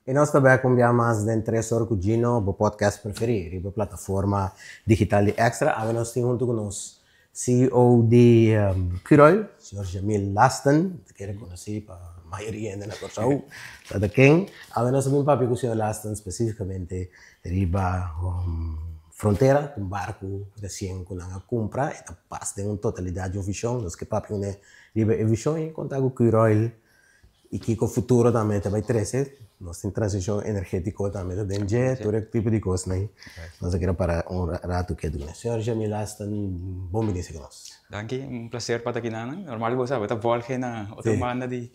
I nos ta bek un bia mas den Tres Or ku Gino, bo podcast preferí riba plataforma digital di Extra. Awe nos tin huntu ku nos CEO di Curoil, señor Jamil Lasten, ta kere konosí pa mayoria hende na Kòrsou, ta ta ken. Awe nos ta bin papia ku señor Lasten spesífikamente riba Frontera, un barku resien ku nan a kumpra, e ta pas den un totalidat di un vishon. Nos ke papia kuné riba e vishon i konta ku Curoil I kiko futuro tambe ta bai trese, nos tin transishon energetiko tambe ta den dje, tur e tipo di kosnan. Nos a kere para un ratu ketu kuné. Señor Jamil Aston, bon bini ku nos. Danki, un placer pa ta aki nan. Normal bo sa, bo ta volge na otro banda di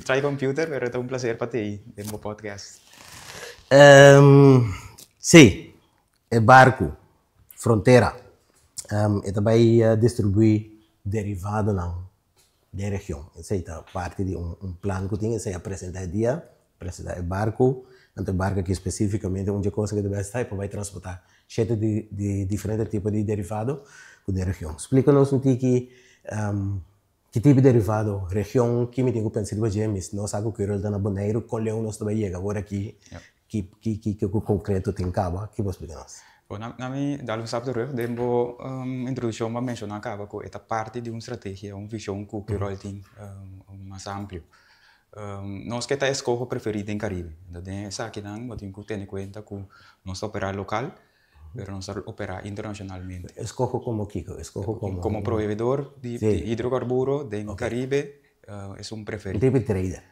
trai computer, pero ta un placer pa ta ei den bo podcast. Sí, e barku Frontera e ta bai distribuí derivadonan den region. Esei ta parti di un plan ku tin, esei a presenta e dia, presenta e barku, anto e barku aki spesifikamente un dje kosa ku ta bai sta e por bai transporta shete di diferente tipo di derivado ku den region. Splika nos un tiki ki tipo di derivado, region, ki mi tin ku pensa riba dje, mis no sa ku Curoil ta na Boneiru, kon leu nos ta bai yega awor aki Ki ki ki ki konkreto tin kaba? Ki bo splika nos? Bo na na mi dal un stap terug. Den bo introdukshon bo a menshoná kaba ku e ta parti di un strategia, un vishon ku Curoil tin mas amplio. Nos ke ta eskoho preferí den Karibe. Enton den esakinan bo tin ku tene kuenta ku nos ta operá lokal, pero nos ta operá internashonalmente. Eskoho komo kiko? Eskoho komo? Komo proveedor di hidrokarburo den Karibe esun preferí. Un tipo di trader.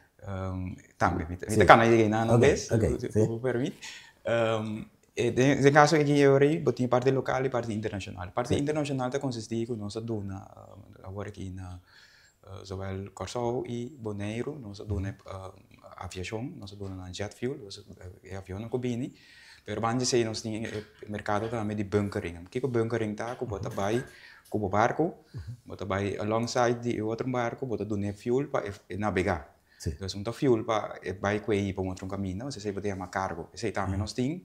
Tambe, mi ta cana yega einan un bes, si bo permit. Den caso aki e ora ei bo tin parti local y parti internacional. Parti internacional ta consisti cu nos a duna awor aki na zowel Corsou y Boneiru nos a duna aviacion, nos a duna nan jet fuel, e avionnan cu bini. Pero banda di esey nos tin e mercado tambe di bunkering. Kico bunkering ta? Cu bo ta bay cu bo barco, bo ta bay alongside di e otro barco, bo ta dun'e fuel pa e nabega. Entonces un ta fuel pa e bay cu ei pa un otro caminda, esey bo ta yama cargo. Esey tambe nos tin,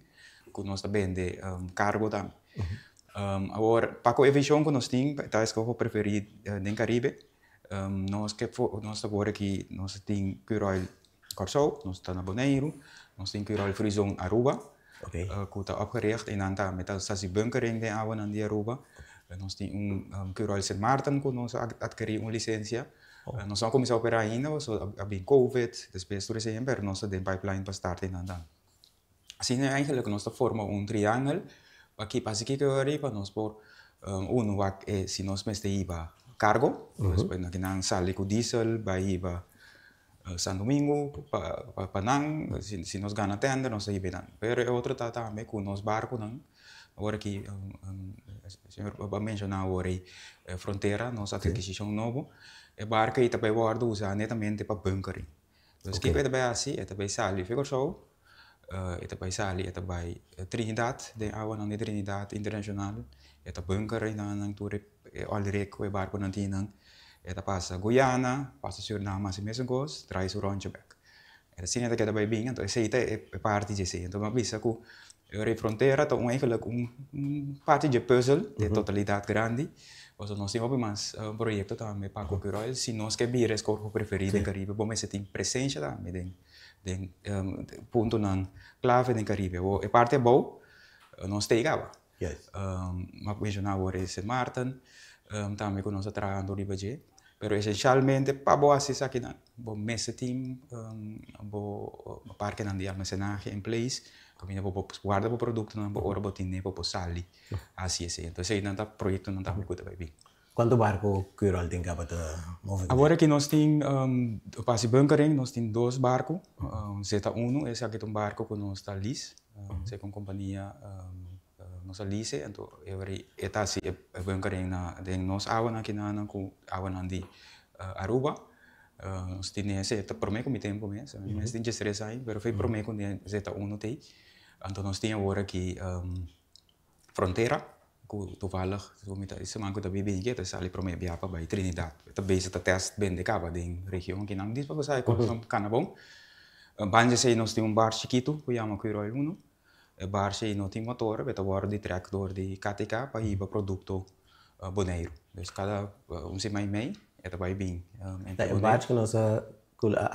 cu nos ta bende cargo tambe. Awor, pa cu e vision cu nos tin, ta escoho preferi den Caribe, nos ke nos ta wor aki, nos tin Curoil Kòrsou, nos ta na Boneiru, nos tin Curoil Free Zone Aruba, ku ta opgericht i nan tambe ta hasi bunkering den awanan di Aruba. Nos tin un Curoil Sint Maarten ku nos a atkerí un lisensia. Nos no a kuminsá operá ainda pasobra a bin covid, despues tur esei, pero nos ta den pipeline pa start einan tambe. Asina eigenlijk nos ta forma un triangel pa ki pasa kiko ora pa nos por uno wak e si nos mester hiba cargo, pues na kinan sali ku diesel bai hiba San Domingo pa nan, si nos gana tender nos ta hiba einan. Pero e otro ta tambe ku nos barkunan ora ki señor a menshoná awor ei frontera nos atkisishon nobo e barku ei ta bai wòrdu usa netamente pa bunkering. Entonces kiko e ta bai hasi? E ta bai sali fi Kòrsou, e ta bai sali e ta bai Trinidad, den awanan di Trinidad Internashonal, e ta bunker einan tur e oil rig ku e barkunan tin einan, e ta pasa Guyana, pasa Surinam hasi mesun kos, trai su ròntje bèk. Asina e ta keda bai bin, anto esei ta e parti dje esei. Anto mi a bisa ku e ora e frontera ta un eigenlijk un parti dje pùzel di e totalidat grandi, pasobra nos tin hopi mas proyekto tambe pa ku Curoil. Si nos ke bira e skorpo preferí den Karibe, bo mester tin presensha tambe den den puntonan klave den Karibe. Awor e parti abou nos ta ei kaba. Mi a menshoná awor e Sint Maarten, tambe ku nos ta trahando riba dje. Pero esencialmente pa bo haci esakinan bo mester tin bo parkenan di almacenahe in place caminda bo por guarda bo productonan pa ora bo tin ne bo por sali haci esey. Entonces eseynan ta proyectonan tambe cu ta bay bin. Cuanto barco Curoil tin caba ta move? Awor aki nos tin pa haci bunkering nos tin dos barco, Zeta uno esaki ta un barco cu nos ta lease, esey ta un compania. Nos a lise, anto e ora e ta hasi e bunkering na den nos awanan kinanan ku awanan di Aruba. Nos tin ese ta prome ku mi tempu mes, mi mes tin diestres aña, pero foi prome ku zeta uno t'ei. Anto nos tin awor aki Frontera ku toevallig mi ta e siman ku ta bibi aki e ta sali prome bia pa bai Trinidad. E ta bezig ta test bende kaba den region kinan. Dis pa bo sa e kosnan kana bon. Banda esei nos tin un bar chikitu ku yama Curoil uno. E barshi ei no tin motor, e ta wòrdu di trèk dor di KTK pa hiba produkto Boneiru. Dus kada un siman i mei e ta bai bin entre Boneiru. E barshi ku nos a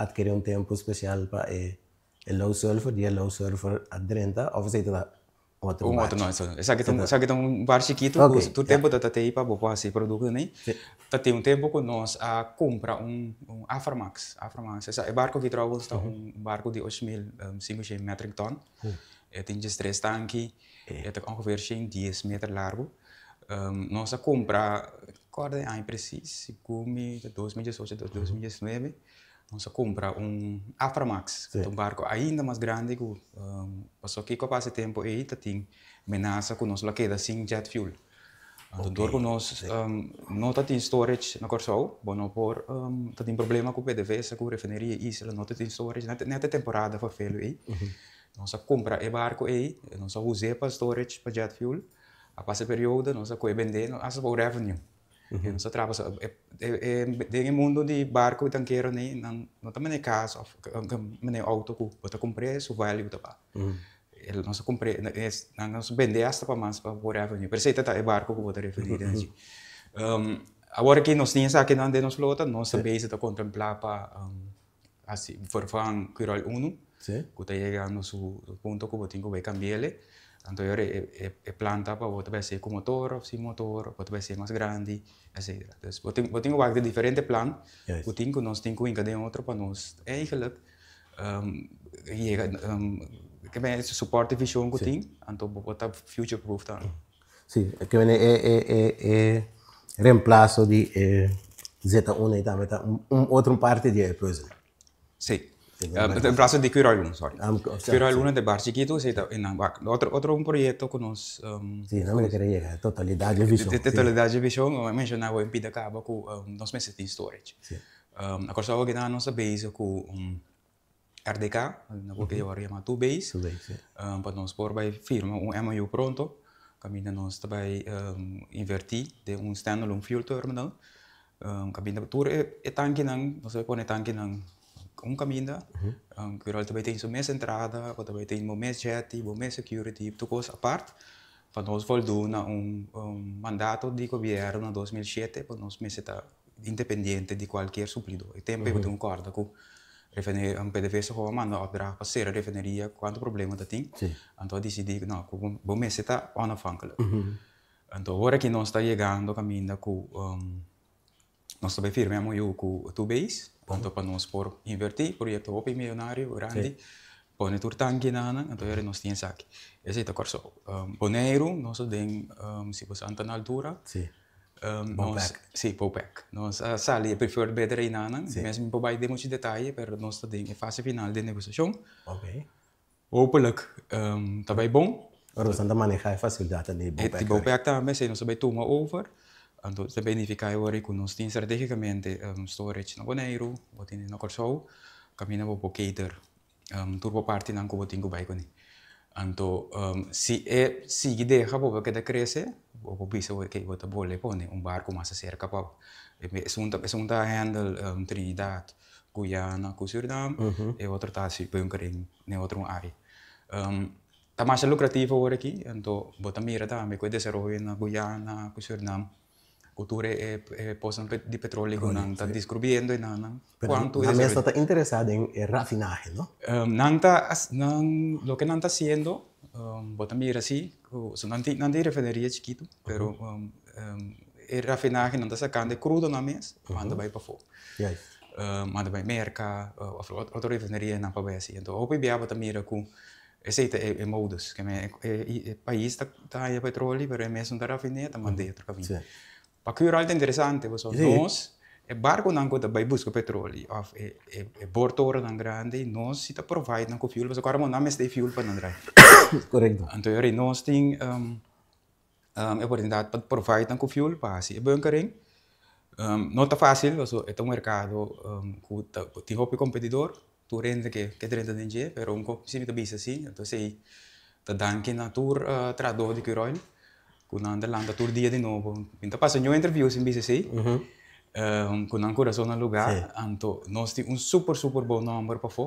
atkerí un tempu spesial pa e. E low sulfur, di e low sulfur a drenta, of esei ta otro Un otro, batch? No, esaki ta un bar chikitu ku tur tempu ta tei pa bo por hasi produkto nei. Ta tin un tempu ku nos a kumpra un Aframax. Aframax, e barku aki trouwens ta un barku di 8500 metric ton. E tin 13 tanki, e ta ongeveer 110 meter largu. Nos a kumpra, kòrda e aña precies, segun mi ta 2018 òf 2019, nos a kumpra un Aframax, un barku ainda mas grandi ku pasobra kiko a pasa e tempu ei, ta tin menasa ku nos lo keda sin jet fuel. Anto dor ku nos no ta tin storage na Kòrsou, bo no por ta tin problema ku PDVSA, ku refineria Isla no ta tin storage, net net e temporada farfelu ei. Nos a kumpra e barku ei, nos a us'é pa storage pa jet fuel. A pasa e periodo, nos a kohe bendé, nos a hasi revenue. Nos a traha den e mundu di barku i tankero nei, nan no ta manera kas òf manera outo ku bo ta kumpr'é, su value ta baha. Nos a kumpr'é, nos a bendé asta pa mas pa por revenue, pero esei ta e barku ku bo ta referí den dje. Awor aki nos tin esakinan den nos flota, nos ta bezig ta kontemplá pa hasi vervang Curoil 1, ku ta yegando su punto ku bo tin ku bai kambi'el. Anto e ora e planta pa bo ta bai hasié ku motor òf sin motor, bo ta bai hasié mas grandi, etcetera. Dus bo tin ku wak di diferente plan ku tin ku nos tin ku hinka den otro pa nos eigenlijk yega ke men support e vision ku tin, anto bo por ta future proof tambe. Sí, ke men e reemplaso di e Z1 ei tambe ta un otro parti di e puzzel. Sí. Reemplaso di Curoil 1, sorry. Curoil 1 ta e bar chikitu, esei ta nan wak. Otro un proyekto ku nos Sí, nan mi kere yega, totalidat di e vision. Totalidat di e vision, mi a menshoná bo pida kaba ku nos mester tin storage. Na Kòrsou akinan nos ta bezig ku RDK, ku awor yama Two Base, pa nos por bai firma un MOU pronto, kaminda nos ta bai invertí den un standalone fuel terminal. Kaminda tur e tankinan, nos ta bai pone e tankinan un kaminda, Curoil ta bai tin su mes entrada, bo ta bai tin bo mes jetty, bo mes security, tur kos apart, pa nos voldoen na un mandato di gobièrnu na 2007 pa nos mester ta independiente di kualkier suplidó. E tempu ei bo tin ku kòrda ku PDVSA a manda opdracht pa sera refineria kuantu problema ta tin, anto a disidí ku no, ku bo mester ta onafhankelijk. Anto ora ki nos ta yegando kaminda ku nos ta bai firma MOU ku Two Base, anto pa nos por invertí, proyekto hopi miyonario, grandi, pone tur tankinan, anto ora nos tin esaki. Esei ta Kòrsou. Boneiru nos ta den, si bo sa ta na altura, nos, si, Bopec. Nos a sali e preferred bidder einan, mes mi por bai den muchu detaye, pero nos ta den e fase final den negosiashon. Hopelijk ta bai bon. Ora boso ta maneha e fasilidatnan di Bopec. Di Bopec tambe, esei nos ta bai tuma over. Anto ta bai nifiká e ora ku nos tin strategikamente storage na Boneiru, bo tin na Kòrsou, kaminda bo por cater tur bo partinan ku bo tin ku bai kuné. Anto si e sigui deha bo keda krese, bo por bisa oke bo ta bolbe pone un barku mas aserka pa bo. Esun ta handle Trinidad, Guyana ku Surinam, e otro ta hasi bunkering den otro área. Ta masha lukrativo awor aki, anto bo ta mira tambe ku e desaroyo na Guyana ku Surinam, ku tur e posnan di petroleo ku nan ta deskubriendo i nan kuantu. Nan mes no ta interesá den e rafinahe, no? Nan ta, nan, loke nan ta hasiendo, bo ta mira si, ku nan tin nan tin refineria chikitu, pero e rafinahe nan ta sakando e krudo nan mes, manda bai pafó. Manda bai Merka òf otro refinerianan pa bai hasi. Anto hopi bia bo ta mira ku esei ta e modus. Ke men e pais ta haña petroli pero e mes no ta rafiné, ta mand'é otro kaminda. Pa Curoil ta interesante pasobra nos e barkunan ku ta bai buska petroli òf e boortorennan grandi nos si ta provide nan ku fuel pasobra ku ora nan mester e fuel pa nan drai. Anto e ora nos tin e oportunidat pa provide nan ku fuel pa hasi e bunkering. No ta fácil pasobra e ta un merkado ku ta tin hopi kompetidor, tur hende ke ke drenta den dje, pero un kos si mi ta bisa si, entonces esei ta danki na tur trahadó di Curoil ku nan ta lanta tur dia di nobo. Mi ta pasa ño interview sin bisa esei, ku nan kurason na lugá, anto nos tin un super super bon nòmber pafó.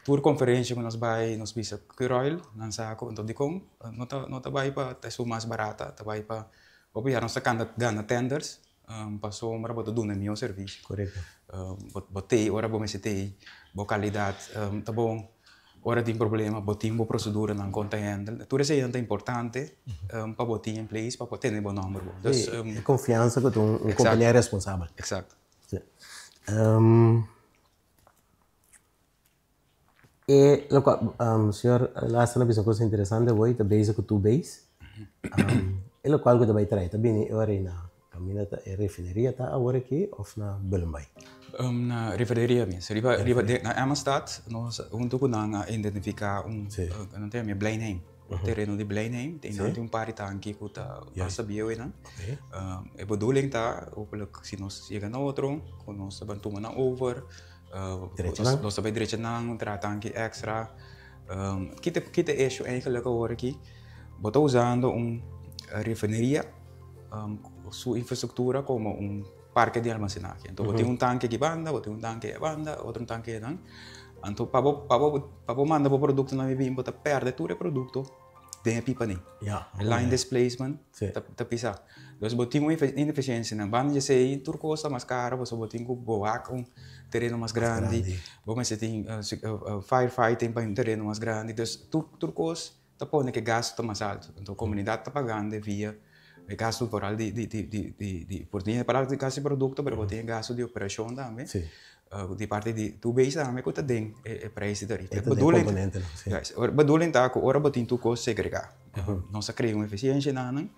Tur konferensha ku nos bai nos bisa Curoil, nan sa ku anto dikon no ta bai pa ta esun mas barata, ta bai pa hopi ya nos ta kanta gana tenders pasobra bo ta duna e mihó servisio. Bo tei ora bo mester tei, bo kalidat ta bon. Ora tin problema, bo tin bo proceduranan con ta handle. Tur esey ta importante pa bo tin in place pa por tene bo nomber bo. Dus, e confiansa cu ta un compania responsabel. Exacto. Si. E locual, señor Lasten a bisa un cosa interesante hoy, ta bezig cu two base. E locual cu ta bay trae ta bini e ora ey na caminda ta e refineria ta awor aki of na Bullenbaai? Na refineria mes. Riba, riba de, na Emmastad nos hunto cu nan a identifica un, nan ta yama e Blijnheim. Tereno di Blijnheim. Tin nan tin un par di tanki cu ta basta bieu eynan. E bedoeling ta hopelijk si nos yega na otro cu nos ta ban tuma nan over. Nos ta bai drecha nan, traha tanki extra. Kita kita e issue eigenlijk awor aki? Bo ta usando un refineria su infrastructura como un parke di almacenahe. Anto bo tin un tanki aki banda, bo tin un tanki ei banda, otro tanki einan. Anto pa bo pa bo pa bo manda bo productonan bin bo ta perde tur e producto den e pipa ni. Line displacement ta pisa. Dus bo tin un ineficiencia nan. Banda di esei tur cos ta mas caro pasobra bo tin cu bewaak un tereno mas grandi, bo mester tin fire fighting pa un tereno mas grandi. Dus tur cos ta pone cu e gasto ta mas alto. Enton comunidad ta pagando via e gasto vooral di di por tin e gasto di producto pero bo tin e gasto di operacion tambe. Di parti di tur bes tambe ku ta den e prijs di tarifa. E ta den komponentenan, si. Juist. Bedoeling ta ku ora bo tin tur kos segregá, nos a krea un efisiensia na nan,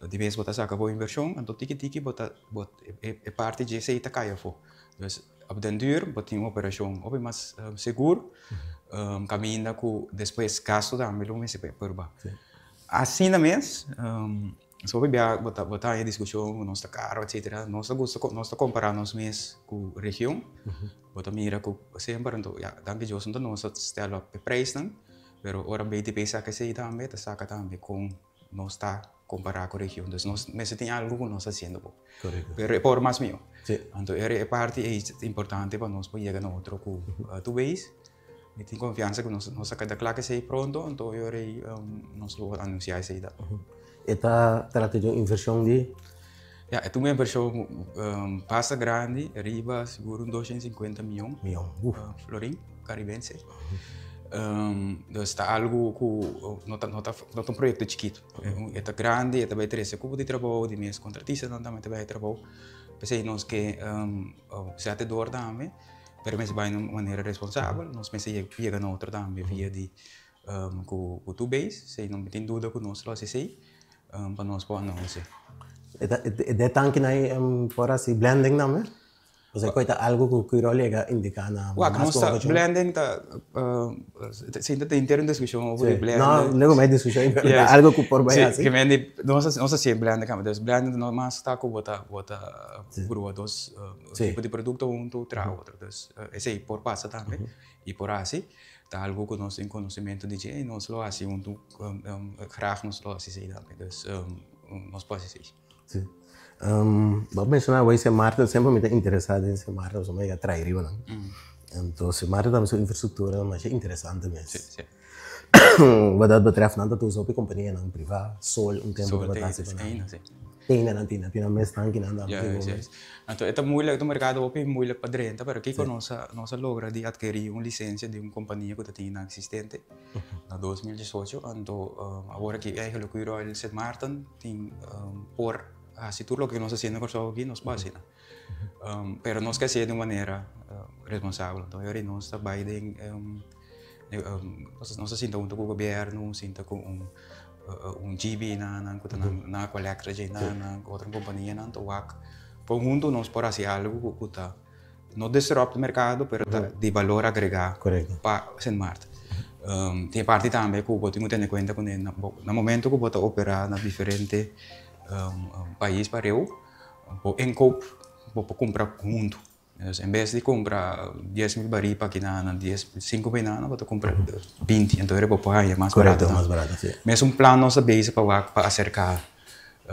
di bes bo ta saka bo invershon, anto tiki tiki bo ta bo e parti dje esei ta kai afó. Dus op den duur bo tin un operashon hopi mas segur, kaminda ku despues gasto tambe lo mester purba. Asina mes. So hopi bia bo ta bo ta haña diskushon ku nos ta karo etsetera. Nos ta gusta nos ta kompará nos mes ku region. Bo ta mira ku semper anto ya danki Dios no ta nos ta stel op e preisnan, pero ora BTP saka esei tambe ta saka tambe kon nos ta kompará ku region. Dus nos mester tin algu ku nos ta hasiendo bo. Pero e por mas mihó. Anto e parti ei ta importante pa nos por yega na otro ku tur bes. Mi tin konfiansa ku nos nos a keda kla ku esei pronto, anto e ora ei nos lo anunsiá esei ta. E ta trata di un invershon di? Ya, e ta un invershon basta grandi, riba sigur un 250 mion. Mion, uf. Florin karibense. Dus ta algu ku no ta no ta no ta un proyekto chikitu. E ta grandi, e ta bai trese kupo di trabou, di mes kontratistanan tambe ta bai trabou. P'esei nos ke sete dor tambe. Pero mester bai na un manera responsabel, nos mester yega na otro tambe via di ku tur base, si no tin duda ku nos lo hasi esei pa nos por anunsia. E de tankinan ei por hasi blending tambe? Pasobra ku e ta algu ku Curoil yega indiká na mas ku un okashon. Blending ta, si ta tin un diskushon over di blending. No, luego mi diskushon, pero ta algu ku por bai hasi. Si, nos a hasi blending kaba, dus blending no mas ta ku bo ta grua dos Tipo di produkto huntu traha otro. Dus esei por pasa tambe i por hasi. Ta algu ku nos tin konosementu di dje i nos lo hasi huntu, graag nos lo hasi esei tambe. Dus nos por hasi esei. Si. Bo a menshoná awor Sint Maarten, semper mi ta interesá den Sint Maarten pasobra mi a trae riba nan. Anto Sint Maarten tambe su infrastruktura masha interesante mes. Si, si. Wat dat betreft nan ta usa hopi kompanianan privá, Sol un tempu tabata hasi pa nan. Tena nan tin, nan tin nan mes tankinan tambe segun mi. Juist. Anto e ta moeilijk, e ta un merkado hopi moeilijk pa drenta, pero kiko nos a nos a logra di atkerí un lisensia di un kompania ku ta tin nan eksistente na 2018, anto awor aki eigenlijk Curoil Sint Maarten tin por hasi tur loke nos ta hasiendo na Kòrsou aki nos por hasi nan. Pero nos ke hasié di un manera responsabel, anto e ora nos ta bai den Nos a sinta hunto ku gobièrnu, sinta ku un un GB nan ku ta nan Aqualectra dje nan ku otro kompanianan ta wak kon huntu nos por hasi algu ku ta no disrupt merkado pero ta di balor agregá pa Sint Maarten. Tin e parti tambe ku bo tin ku tene kuenta kuné na momento ku bo ta operá na diferente pais pareu bo inkoop bo por kumpra huntu. Dus en bes di kumpra 10.000 barí pa kina 10, 5 banana, bo ta kumpra 20. Entonces bo por haña mas barato. Korekto, mas barato, si. Mesun plan nos ta bezig pa wak pa aserká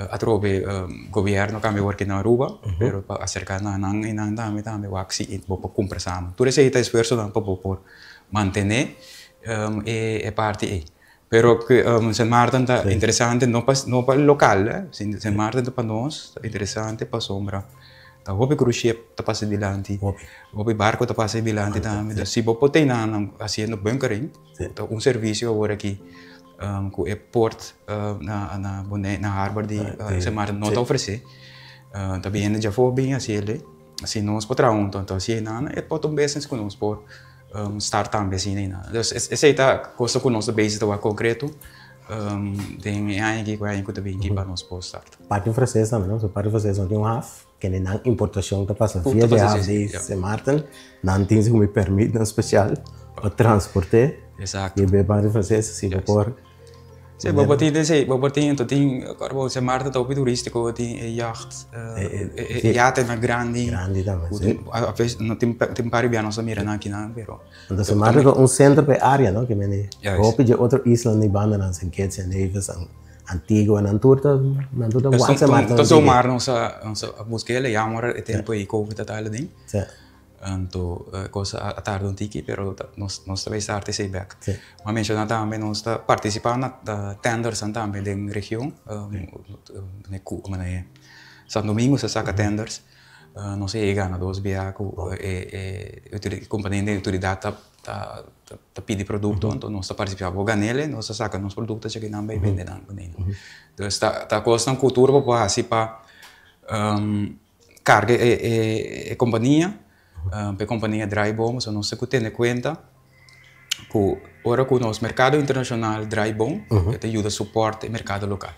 atrobe gobièrnu kambia awor aki na Aruba, pero pa aserká na nan i nan tambe tambe wak si bo por kumpra samen. Tur esei ta esfuersonan pa bo por mantené e parti ei. Pero Sint Maarten ta interesante no pa no pa lokal, Sint Maarten ta pa nos ta interesante pasobra. Ta hopi cruise ship ta pasa dilanti. Hopi. Hopi barco ta pasa dilanti tambe. Dus si bo por tei nan haciendo bunkering, ta un servicio awor aki cu e port na na Bonaire na harbor di Sint Maarten no ta ofrece. Ta bin hende djafor bin haci el. Si nos por traha hunto anto haci einan e por ta un business cu nos por start tambe asina einan. Dus esey ta cosa cu nos ta bezig ta wak concreto den e aña aki cu e aña cu ta bin aki pa nos por start. Parti frances tambe no? So parti frances no tin un haf, kende nan importacion ta pasa via di haf di Sint Maarten, nan tin segun mi permitnan special pa transporte. Exacto. Y be parti frances si bo por. Si bo por tin si bo por tin enton tin ora bo Sint Maarten ta hopi turistico tin e yacht e yatenan grandi. Grandi tambe si. A ves no tin tin par di bia nos a mira nan akinan pero. Enton Sint Maarten ta un centro pa e area no ke mende hopi dje otro islanan di bandanan Saint Kitts and Nevis. Antigua nan tur ta nan tur ta wak Sint Maarten. Ta zomaar nos a nos a buska el jammer e tempo ei covid a tala den. Si. Anto e kos a tarda un tiki pero nos nos ta bay start esei bek. Si. Mi a menshoná tambe nos ta partisipá na tendersnan tambe den region Santo Domingo sa saka tenders nos a yega gana dos bia ku e e kompania di utilidat ta ta pidi produkto anto nos ta partisipá bo gan'el nos ta saka nos produkto esaki nan bai bende nan kuné. Entonces ta ta kosnan ku tur bo por hasi pa karga e e kompania pa e kompania drai bon pasobra nos ta ku tene kuenta ku ora ku nos merkado internashonal drai bon e ta yuda supòrt e merkado lokal.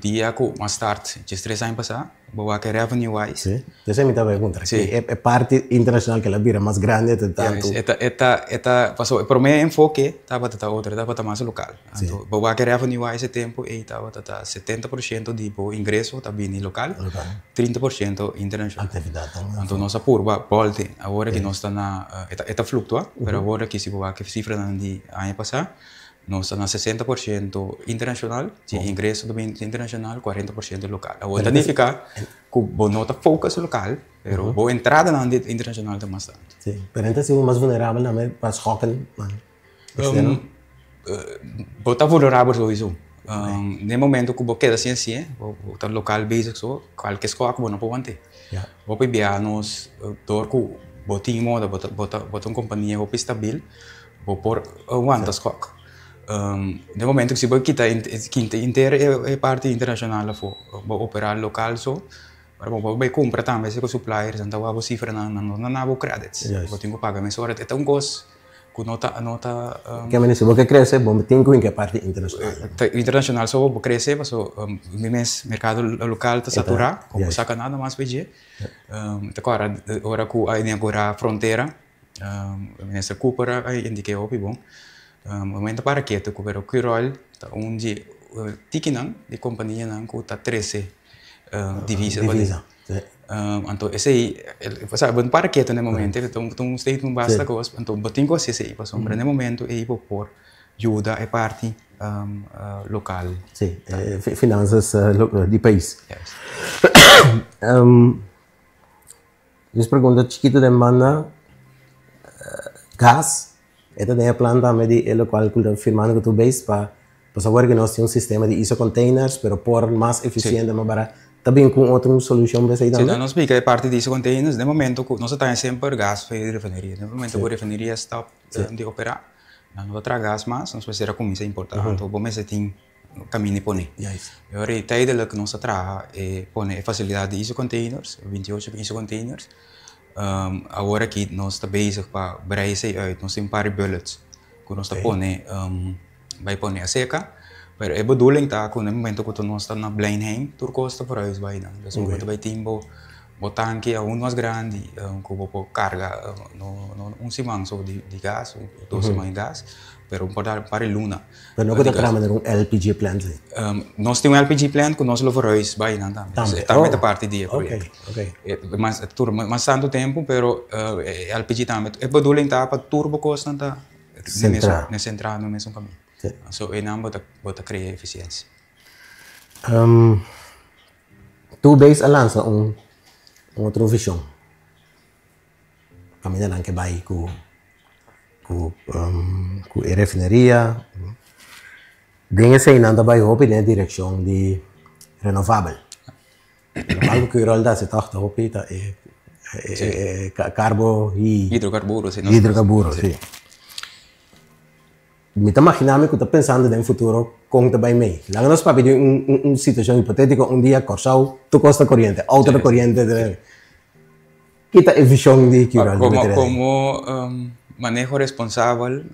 Dia ku mas start diestres aña pasá. Bo wak e revenue wise. Sí, esei mi tabata puntra. Sí. E parti internacional ke la bira mas grande ta tantu. Yes, e ta, e ta, e ta, pasobra e prome enfoke tabata ta otro, e tabata mas lokal. Sí. Anto bo wak e revenue wise e tempu ei tabata ta 70% di bo ingreso ta bini lokal, Lokal. 30% internacional. Aktividatnan. Anto nos a purba bolte, awor aki nos ta na, e ta, e ta fluktua, pero awor aki si bo wak e sifranan di aña pasá, Nos ta na 60% internashonal, si ingreso ta bini internashonal, 40% lokal. Awor ta nifiká ku bo no ta focus lokal, pero bo entradanan di internashonal ta mas tantu. Sí, pero nan ta sigu mas vulnerabel tambe pa schokken eksterno? Bo ta vulnerabel souiso. Den momento ku bo keda sin hasié, bo ta lokal bezig so, kualke skòk bo no por want'é. Hopi bia nos dor ku bo tin moda, bo ta bo ta un kompania hopi stabil, Bo por wanta skòk. Den momento ku si bo kita kinta inter e parti internashonal afó, bo operá lokal so, ora bo por bai kumpra tambe si ku suppliers nan ta wak bo sifranan, nan no ta na bo credits. Bo tin ku paga mesora. E ta un kos ku no ta no ta. Ke manera si bo ke krese bo tin ku hinka e parti internashonal. Internashonal so bo krese pasobra mi mes merkado lokal ta saturá, bo no por saka nada mas pa dje. Ta kòrda ora ku a inaugurá frontera. Minister Cooper a indica e hopi bon. Momento para ketu cu pero Curoil ta un di tikinan di companianan cu ta trece divisa pa Divisa, si. Anto esey, osea bo no para ketu na e momento, ta un statement basta cos, anto bo tin cu haci esey pasobra na e momento ey bo por yuda e parti local. Si, finanzas di pais. Juist. Nos pregunta chikitu den banda gas, e ta den e plan tambe di e lokual ku ta firmando ku tur bes pa pasobra awor ku nos tin un sistema di iso containers pero por mas efisiente mas barat ta bin ku un otro solushon pa esei Si, tambe? nos splika e parti di iso containers den momento ku nos ta taña semper gas for di refineria, den momento ku refineria stop di opera nan no ta traha gas mas nos mester a kuminsa importa anto bo mester tin Caminda pone. E ora ei tijdelijk nos a traha e pone e facilidad di iso containers, 28 iso containers. Awor aki nos ta bezig pa brei esei uit. Nos tin un par di bullets cu nos ta pone bai pone acerca. Pero e bedoeling ta cu na e momento cu nos ta na Bleinheim tur cos ta vooruit bai nan. Dus bo ta bai tin bo bo tanki aun mas grandi cu bo por carga no un siman so di gas, dos siman di gas, pero por un par di luna. Pero no ku ta traha manera un LPG plant si? Nos tin un LPG plant ku nos lo verhuis bai nan tambe. Tambe? Tambe ta parti di e proyekto. Oke, oke. Mas tur mas tantu tempu pero e LPG tambe. E bedoeling ta pa tur bo kosnan ta Sentrá. Sentrá na mesun kaminda. Si. So einan bo ta bo ta krea efisiensia. Tur bes a lansa un otro vishon. Kamindanan ke bai ku ku ku e refineria. Den esei nan ta bai hopi den e direkshon di renovabel. Loke ku Curoil ta hasi tòg ta hopi ta e karbo i. Hidrokarburo si. Hidrokarburo si. Mi ta maginá mi ku ta pensando den futuro kon ta bai mei. Laga nos papia di un situashon hipotétiko un dia Kòrsou tur kos ta koriente, outo ta koriente. Ki ta e vishon di Curoil? Komo komo maneho responsabel,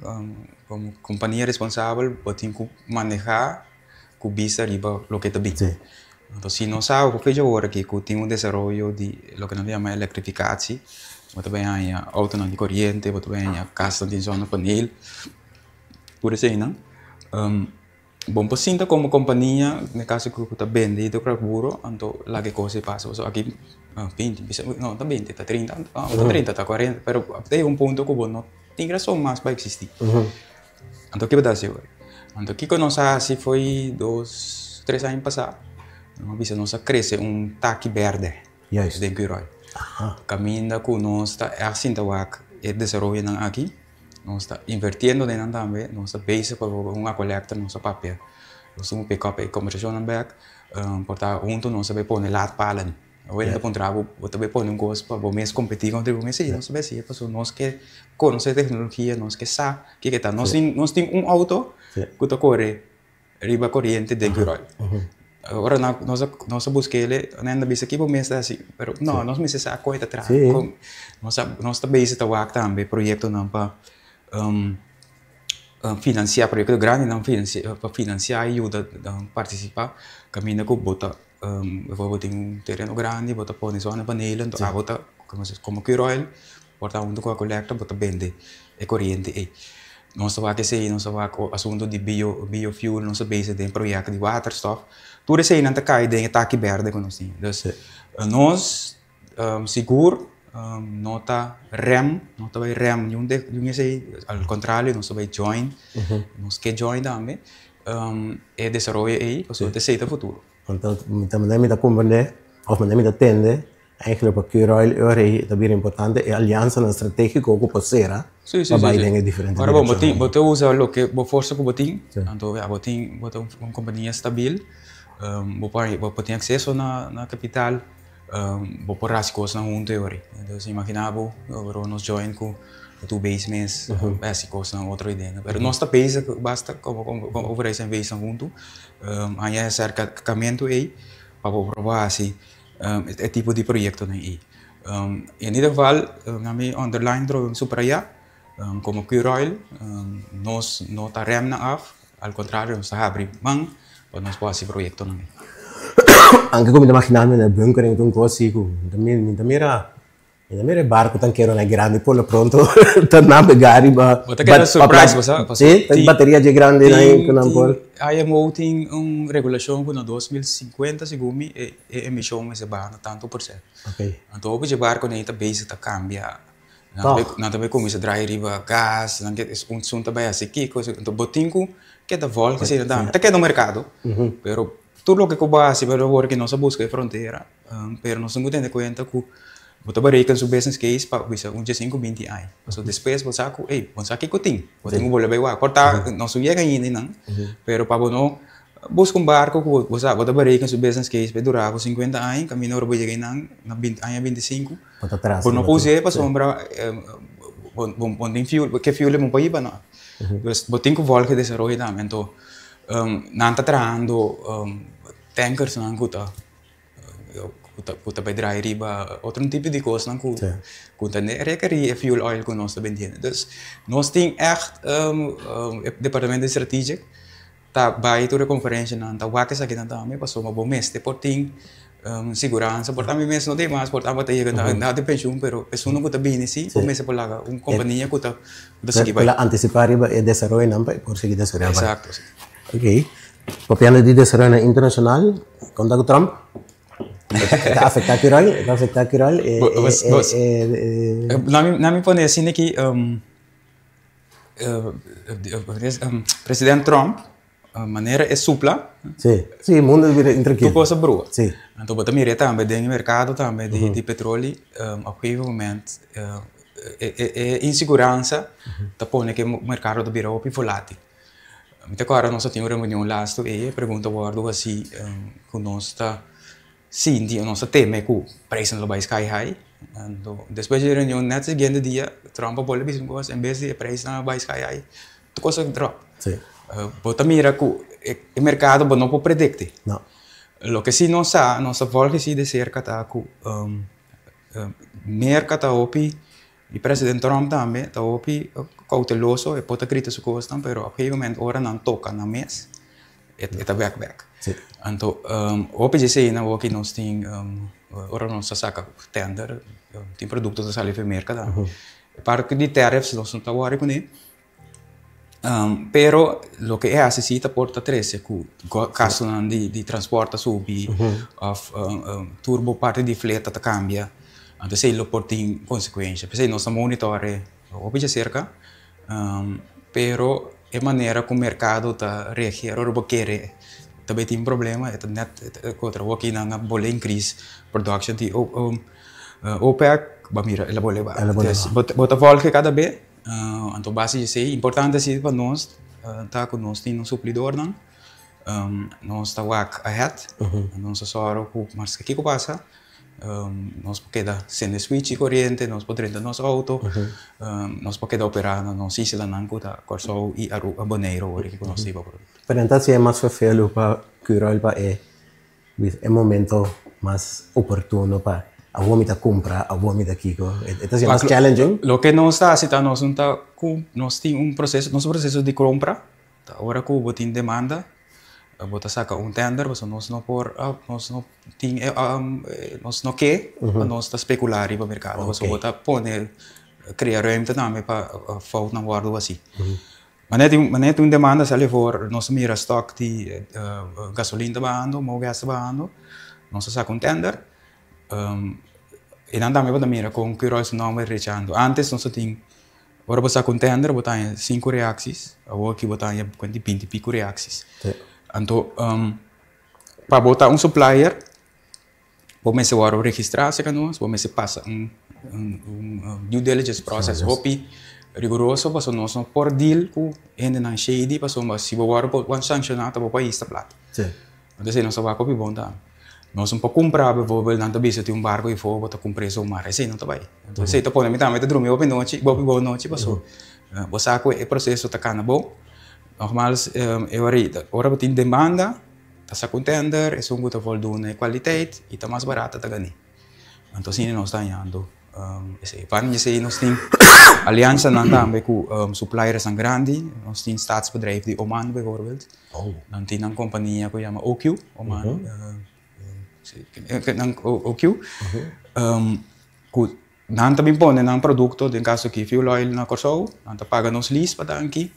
komo kompania responsabel bo tin ku manehá ku bista riba loke ta bin. Anto si nos sa ku fecha ora aki ku tin un desaroyo di loke nan ta yama elektrifikasi, bo ta bai haña outonan di koriente, bo ta bai haña kasnan tin zonnepaneel, tur eseinan. Bo por sinta komo kompania, den kaso ku ta bende hidrokarburo, anto laga e kos ei pasa. Pasobra aki binti, bisa no ta binti, ta trinta, no ta trinta, ta kuarenta, pero ta yega un punto ku bo no tin rason mas pa eksistí. Anto kiko ta hasi awor? Anto kiko nos a hasi foi dos, tres aña pasá, nos a bisa nos a krese un taki bèrdè den Curoil. Kaminda ku nos ta ègt sinta wak e desaroyonan aki, nos ta invertiendo den nan tambe, nos ta bezig pa un akolekta nos a papia, nos tin ku pick up e kombersashonnan bèk, por ta huntu nos a bai pone laadpalen. Awor ta puntra bo, bo ta bay pone un cos pa bo mes competi contra bo mes? Si, nos ta bay haci'e pasobra nos ke conoce tecnologia, nos ke sa kiko ta. Nos tin, nos tin un auto cu ta core riba coriente den Curoil. Ora nos a, nos a busca ele, nan a bisa kibo mes ta haci, pero no, nos mester sa con e ta traha. Con, nos a, nos ta bezig ta wak tambe proyectonan pa financia, proyecto grandinan pa financia y yuda participa caminda cu bo ta. Bijvoorbeeld tin un tereno grandi bo ta pone zonnepanelen enton abo ta como Curoil por ta hunto cu Aqualectra bo ta bende e coriente ey. Nos ta wak esey nos ta wak asunto di bio biofuel nos ta bezig den proyecto di waterstof tur eseynan ta cay den e taki berde cu nos tin. Dus nos sigur no ta rem no ta bay rem niun niun esey al contrario nos ta bay join nos ke join tambe e desaroyo ey pasobra esey ta futuro. Anto mi ta manera mi ta comprende of manera mi ta tende eigenlijk pa Curoil e ora ey ta bira importante e aliansanan strategico cu por cera pa bay den e diferente Ora bo tin bo ta usa loke bo forsa cu bo tin anto ya bo tin bo ta un compania stabil bo por bo tin acceso na capital bo por haci cosnan hunto e ora ey entonces imagina bo ora nos join cu tur base mes haci cosnan otro idea pero nos ta bezig basta como overheid zijn bezig hunto Haña e aserkamentu ei pa bo proba hasi e tipo di proyektonan ei. En ieder geval, na mi underline trobe subrayá, komo Curoil nos no ta rèm nan af, al kontrario nos ta habri man pa nos por hasi proyektonan ei. Anke ku mi ta maginá mi na bunkering ta un kos si ku mi ta mira Mi ta mira e barco tankeronan grandi por lo pronto ta nabega riba. Bo ta keda surprise bo sa. Si, ta bateria dje grandi nan ku nan por. IMO tin un regulashon ku na 2050 segun mi e emishon mester baha na tantu por sènt. Anto hopi dje barkonan ta bezig ta kambia. Nan ta bai kuminsá drai riba gas, nan ke esun ta bai hasi kiko, anto bo tin ku keda vòlg asina tambe. Ta keda un merkado, pero tur loke ku bo hasi pero awor ku nos a buska e frontera. Pero nos tin ku tene kuenta ku bo ta bereken su business case pa bisa un diesinku binti aña. Pasobra despues bo sa ku ey, bo sa kiko tin, bo tin ku bolbe bai wak. Por ta no su yega ainda einan, pero pa bo no buska un barko ku bo sa bo ta bereken su business case pa e dura bo sinkuenta aña, kaminda ora bo yega einan na aña 25, bo no por us'é pasobra bo no tin fuel, ke fuel bo por hiba no. Dus bo tin ku volg e desaroyo tambe. Anto nan ta trahando tankersnan ku ta. Ku ta bai draai riba otro tipo di kosnan ku ku ta rekerí e fuel oil ku nos ta bendiendo. Dus nos tin ègt e departamento di strategic ta bai tur e konferenshanan ta wak esakinan tambe pasobra bo mester por tin siguransa por ta mi mes no tin mas por ta bo ta yega na di penshun pero esunnan ku ta bini si bo mester por laga un kompania ku ta sigui bai. Por a antisipá riba e desaroyonan pa e por sigui desaroyá bai. Eksakto si. Oké. Papiando di desaroyonan internashonal, kon ta ku Trump? E ta afektá Curoil? E ta afektá Curoil? Na mi pone asina ki president Trump manera e supla. Si, si, mundu a bira intrankil. Tur kos a brua. Si. Anto bo ta mira tambe den e merkado tambe di petroli op gegeven moment e insiguransa ta pone ku e merkado ta bira hopi volatil. Mi ta kòrda nos a tin un reunion lastu ei, e pregunta wòrdu hasi ku nos ta sinti, nos a teme ku prijzen lo bai sky high. Anto despues di e reunion net siguiente dia Trump a bolbe bisa un kos, en bes di e prijsnan a bai sky high, tur kos a drop. Bo ta mira ku e merkado bo no por predikti. Loke si nos sa, nos ta volg esei de serka ta ku Merka ta hopi i president Trump tambe ta hopi kouteloso, e por ta grita su kosnan pero op gegeven moment ora nan toka nan mes e ta bek bek. Anto hopi di esei nan wou nos tin ora nos ta saka tender tin produkto ta sali for Merka tambe. E parti di tariffs nos no ta wòri kuné. Pero loke e hasi si ta por ta trese ku gastunan di transport ta subi òf tur bo parti di fleta ta kambia. Anto esei lo por tin konsekuensha. P'esei nos ta monitòre hopi djaserka, pero e manera ku merkado ta reageer ora bo kere ta bai tin problema e ta nèt kontra awor nan a bole increase production di OPEC bo a mira el a bole baha. Bo ta vòlge kada be. Anto base di esei, importante si pa nos ta ku nos tin nos suplidornan, nos ta wak ahead, nos ta sòru ku maske kiko pasa nos por keda sende switch di koriente, nos por drenta nos outo, nos por keda operá na nos islanan ku ta Kòrsou i Aruba, Boneiru ora ku nos ta hiba produkto. Pero nan ta hasié mas ferfelu pa Curoil pa e E momento mas oportuno pa awor mi ta cumpra, awor mi ta kico. E ta mas challenging. Loke nos ta haci ta nos no ta nos tin un proceso, nos proceso di compra ta ora cu bo tin demanda bo ta saca un tender pasobra nos no por nos no tin nos no ke pa nos ta specula riba mercado pasobra bo ta pone crea ruimte tambe pa foutnan wordo haci. Manera tin manera tin un demanda sali for nos a mira stock di gasolin ta bahando, mogas ta bahando, nos a saka un tender i nan tambe bo ta mira kon Curoil su nomber rechando. Antes nos a tin ora bo saka un tender bo ta haña sinku reacties, awor aki bo ta haña kuanti binti pico reacties. Anto pa bo ta un supplier Bo mester wòrdu registrá serka nos, bo mester pasa un due diligence process hopi riguroso pasobra nos no por deal ku hendenan shady pasobra si bo wòrdu por sanshoná ta bo pais ta plat. Entonces nos ta wak hopi bon tambe. Nos no por kumpra bijvoorbeeld nan ta bisa tin un barko afó bo ta kumpr'é zomaar, esei no ta bai. Entonces esei ta pone mi tambe ta drumi hopi nochi, hopi bon nochi pasobra bo sa ku e proseso ta kana bon. Nogmaals e ora bo tin demanda. Ta sa ku tender, esun ku ta voldoen na e kwaliteit i ta mas barata ta gane. Anto asina nos ta hañando esei. Aparte di esei nos tin aliansanan tambe ku supliersnan grandi. Nos tin staatsbedrijf di Oman bijvoorbeeld. Nan tin nan kompania ku yama OQ, Oman, OQ, ku Nan ta bin pone nan produkto, den kaso aki fuel oil na Kòrsou, nan ta paga nos lease pa danki,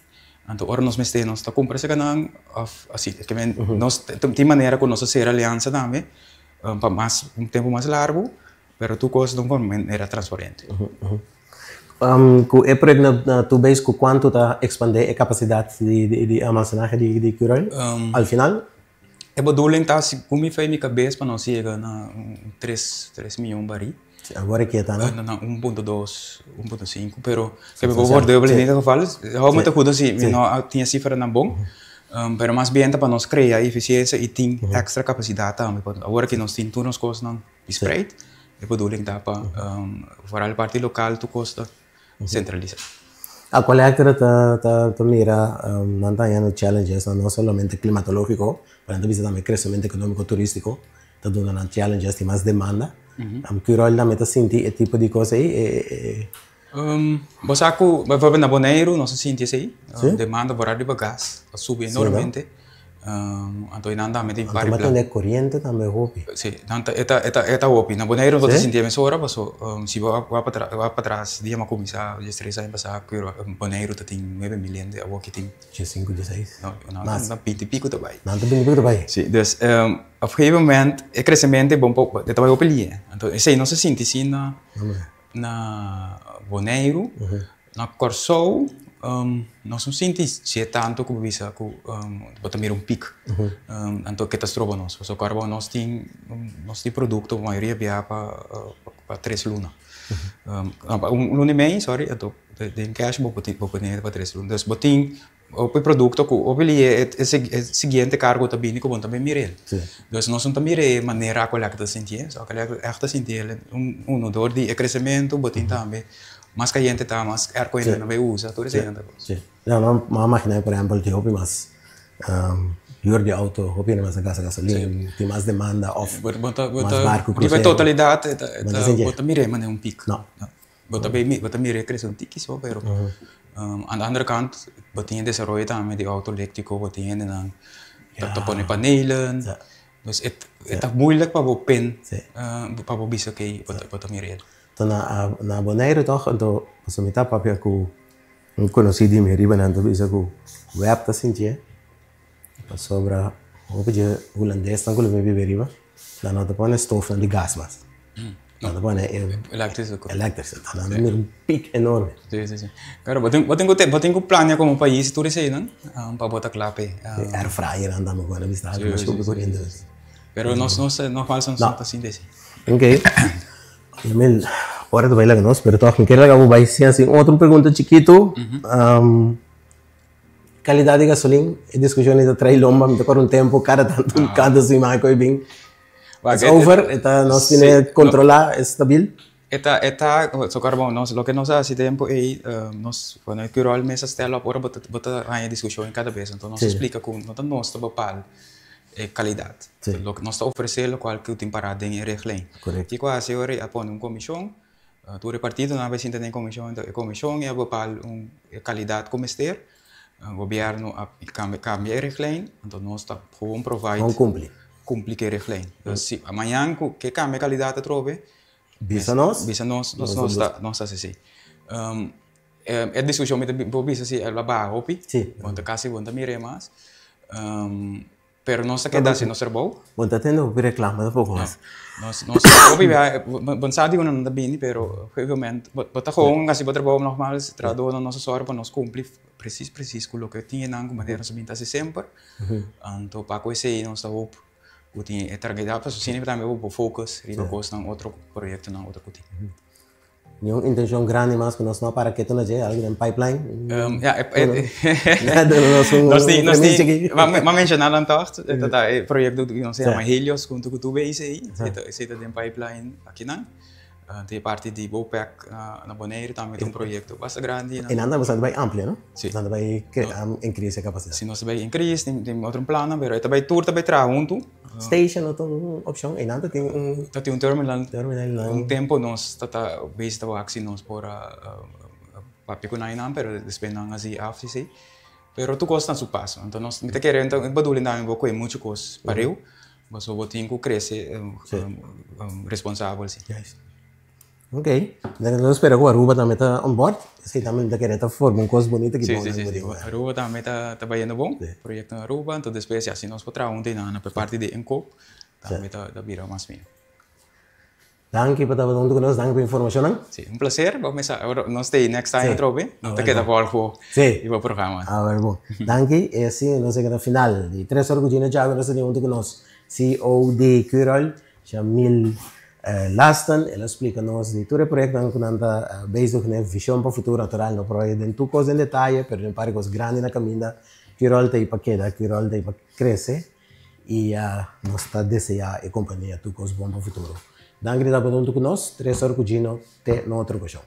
anto ora nos mester nos ta kumpra esaki nan òf asi. Ke men nos tin manera ku nos a sera aliansa tambe pa mas un tempu mas largu, pero tur kos ta un manera transparente. Ku e proyekto na tur bes ku kuantu ta ekspandé e kapasidat di almasenahe di Curoil al final? E bedoeling ta si ku mi fe mi kabes pa nos yega na un tres miyon barí. Si awor e keda na? Na 1.2, 1.5, pero ke mi por verdubbelen in ieder geval. Hou mi ta kuda si mi no a tin e sifranan bon, pero mas bien ta pa nos krea efisiensia i tin ekstra kapasidat tambe. Awor aki nos tin tur nos kosnan spreid, e bedoeling ta pa foral e parti lokal tur kos ta centralisa. Aqualectra ta ta ta mira nan ta hañando challenges no solamente klimatológiko, pero nan ta bisa tambe kresementu ekonómiko turístiko ta duna nan challenges, tin mas demanda. Curoil tambe ta sinti e tipo di kos ei? Bo sa ku bijvoorbeeld na Boneiru nos a sinti esei, demanda por ariba gas a subi enormemente. Anto nan tambe tin par di plan. Anto koriente tambe hopi. Si, nan ta, e ta, e ta, e ta hopi. Na Boneiru no ta sinti e mesora paso si bo wak pa wak pa tras dia mi a kuminsá diestres aña pasá Boneiru ta tin nuebe mil hende, awor ki tin. Diesinku, dieseis. No, nan ta binti piko ta bai. Nan ta binti piko ta bai. Si, dus op gegeven moment e kresementu e bon e ta bai hopi lihe. Anto esei no sa sinti si na na Boneiru. Na Kòrsou nos no sinti dje tantu ku bo bisa ku bo ta mira un pik. Anto ke ta stroba nos? Pasobra kòrda bo nos tin nos tin produkto mayoria bia pa pa tres luna. No pa un luna i mei sòri anto den kèsh bo por bo por tene pa tres luna. Dus bo tin. Hopi produkto ku hopi li e e siguiente kargo ta bini ku bo no ta bin mira el. Dus nos no ta mira e manera ku elèk ta sintié. So elèk ègt ta sinti el uno dor di e kresementu bo tin tambe mas kayente ta mas airco hende nan bai usa tur esei nan ta kos. Si. No, no, mi a magina por ehempel tin hopi mas huur di auto, hopi hende mas ta gasta gasolin, tin mas demanda of mas barco Riba e krusero. totalidat Bo ta sinti e? bo ta mira e manera un piek. No. Bo ta bay bo ta mira e crece un tiki so pero aan de andere kant bo tin e desaroyo tambe di auto electrico bo tin hendenan ta pone panelen dus e ta moeilijk pa bo pen pa bo bisa oke bo ta mira el. Anto na na Bonaire toch anto pasobra mi ta papia ku un konosí di mi riba nan ta bisa ku web ta sintié pasobra hopi dje hulandesnan ku lo bin biba riba nan no ta pone stofnan di gas mas. Nan ta pone e Eléctrico. Eléctrico. Nan ta mira un piek enorme. Sí, sí, sí. Claro, bo tin, bo tin ku, bo tin ku plania komo pais tur eseinan pa bo ta kla p'e. E air fryer nan tambe ku nan bisa Sí, mas sí, hopi sí. koriente. Pero nos, nos, nogmaals nos no ta sinti así. Ok. Emil, ora ta bai laga nos, pero tòg mi kier laga bo bai sin hasi un otro pregunta chikitu. Kalidat di gasolin, e diskushon ei ta trae lomba, mi ta kòrda un tempu kada tantu kada siman ku e bin. It's over, e ta nos tene controla, e stabil. E ta, e ta, so kòrda bon, nos, loke nos a hasi tempu ei, nos, bueno, e Curoil mes a stel op ora bo ta, bo ta haña diskushon kada bes, anto nos a splika ku no ta nos ta bepal e kalidat. Loke nos ta ofresé lokual ku tin pará den e richtlijn. Kiko a hasi ora ei? A pone un komishon, tur e partidonan a bai sinta den e komishon, anto e komishon e a bepal un e kalidat ku mester. Gobièrnu a kambia kambia e richtlijn, anto nos ta gewoon provide. Gewoon kumpli. Kumpli ku e richtlijn. Dus si mañan ku ke kambia kalidat atrobe. Bisa nos. Bisa nos, nos nos ta nos ta hasi esei. E diskushon mi ta por bisa si el a baha hopi. Si. Bo ta kasi bo no ta mir'é mas. Pero nos ta keda hasi nos trabou. Bo ta tende hopi reclamo tampoco mas. Nos nos hopi bia bo sa di unda nan ta bini pero op gegeven moment bo ta gewoon hasi bo trabou nogmaals trahadornan nos a sòru pa nos kumpli presis presis ku loke tin enan ku manera nos a bin ta hasi semper. Anto pa ku esei nos ta hoop ku tin e tranquilidad pasobra asina tambe bo por focus riba kosnan otro proyektonan otro ku tin. Ni un intencion grandi mas cu nos no a para keto na dje, algo den pipeline? Ja, nos tin, m'a menciona nan toch, ta ta e proyecto cu nos a yama Helios hunto cu TUBC, esey ta den pipeline akinan. Ta e parti di Bopec na Bonaire tambe ta un proyecto basta grandi. E nan ta bastante bay amplio, no? Si. Nan ta bay increase e capacidad. Si, nos ta bay increase, tin otro plannan, pero e ta bay tur ta bay traha hunto. Station no ta un opcion, einan ta tin un. Ta tin un terminal. Terminal nan. Un tempo nos ta ta bezig ta wak si nos por a papia ku nan einan, pero despues nan a si af si si. Pero tur kos na su paso. Anto nos, mi ta kere anto e bedoeling tambe bo kohe muchu kos pareu, pasobra bo tin ku krese responsabel si. Juist. Ok, dan nos spera ku Aruba tambe ta on board. Esei tambe mi ta kere ta forma un kos bunita ki Sí, bon sí, sí, sí. Aruba. Aruba tambe ta ta bayendo bon, proyecto na Aruba, enton despues ya si nos por traha hunto einan pa e parti di inkoop tambe ta ta bira mas mihó. Danki pa tabata hunto ku nos, danki pa e informashonnan. Sí, un placer, bo mesa ora nos ta ei next time atrobe, no ta keda volg Sí. riba programa. A ber bon. Danki, e asina nos a yega na final di Tres Ora ku Gino Chávez, nos ta tin hunto ku nos CEO di Curoil, Shamil Laston, el a splika nos di tur e proyektonan ku nan ta bezig kuné, vishon pa futuro natural, no por bai den tur kos den detaye, pero den un par di kos grandi na kaminda, ki ròl ta ei pa keda, ki ròl ta ei pa krese i nos ta deseá e kompania tur kos bon pa futuro. Danki di tabata huntu ku nos, Tres Ora ku Gino, te na otro okashon.